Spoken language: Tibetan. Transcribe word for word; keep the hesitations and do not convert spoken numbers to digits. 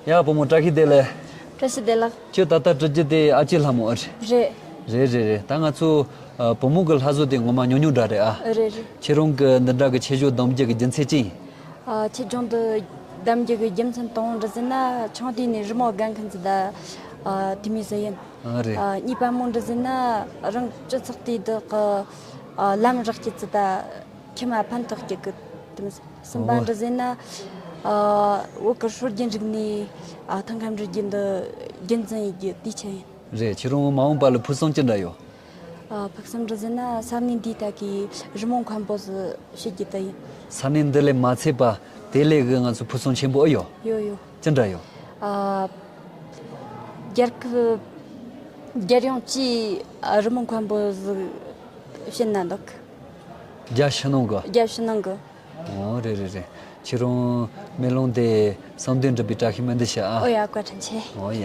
ཡ། བུ་མོ། བཀྲ་ཤིས་བདེ་ལེགས། བཀྲ་ཤིས་བདེ་ལེགས། ཁྱོད་ད་ལྟ་འགྲོ་རྒྱུ་དེ་ཨ་ཅེ་ལྷ་མོ་ཨེ་རེད། རེད། རེད་རེད་རེད། ད་ང་ཚོ་ཨ་བུ་མོ་གི་ལྷ་བཟོ་དེ་ངོ་མ་ཉུང་ཉུང་འདྲ་རེད་ཨ། རེད་རེད། ཁྱེད་རང་གི་འདི་འདྲ་གི་ཆེད་སྦྱོང་གདམ་རྒྱུ་གི་རྒྱུ་མཚན་ཅི་ཡིན། ཨ། ཆེད་སྦྱོང་དུ་གདམ་རྒྱུ་གི་རྒྱུ་མཚན་དང་པོ་འདྲ་ཟེར་ན། ཆུང་དུས་ནས་རི་མོ་དགའ་མཁན་ཟིག་ད། ཨ། དེ་མོ་ཟིག་ཡིན། ཨ། རེད། ཨ། གཉིས་པ་མོ་འདྲ་ཟེར་ན། རང་སྤྱི་ཚོགས་དེའི་བདག་གི་ཨ་ལམ་རག་རྒྱུ་ཟིག་ད། ཁྱིམ་མ་ཕན་ཐོགས་རྒྱུ་གི་དེ་མོ་ཟིག་གསུམ་པ་འདྲ་ཟེར་ན། ཨ། བོད་གི་སྲོལ་རྒྱུན་རིག་གནས་ཨ་ཐང་ཁམས་རི་རྒྱུད་འདི་རྒྱུན་འཛིན་ཡེད་རྒྱུ་དེའི་ཆེད་ཡིན། རེད། ཁྱེད་རང་མ་འོངས་པ་ལ་ཕུགས་བསམ་ཅི་འདྲ་ཡོད། ཨ། ཕུགས་བསམ་འདྲ་ཟེར་ན། ས་གནས་འདིའི་ད་གི་རི་མོ་མཁན་པོ་ཟིག་བྱེད་རྒྱུ་དེ་ཡིན། ས་གནས་འདི་ལས་མ་ཚད་པ་དེ་ལས་གི་ང་ཚོ་ཕུགས་བསམ་ཆེན་པོ་ཨེ་ཡོད། ཡོད་ཡོད། ཅི་འདྲ་ཡོད། ཨ། རྒྱལ་ཁབ་རྒྱལ་ཡོངས་ཀྱི་རི་མོ་མཁན་པོ་ཟིག་བྱེད་ན་འདོད། རྒྱལ་ཕྱི་ནང་གི། རྒྱལ་ཕྱི་ནང་གི། ཨོ། རེད་རེད་རེད། ཁྱེད་རང་མེ་ལོང་དེ་བསམ་དོན་འགྲུབ་པའི་བཀྲ་ཤིས་སྨོན་འདུན་ཞུ་ཨ། ཨོ་ཡ། བཀའ་དྲིན་ཆེ། ཨོ་ཡ།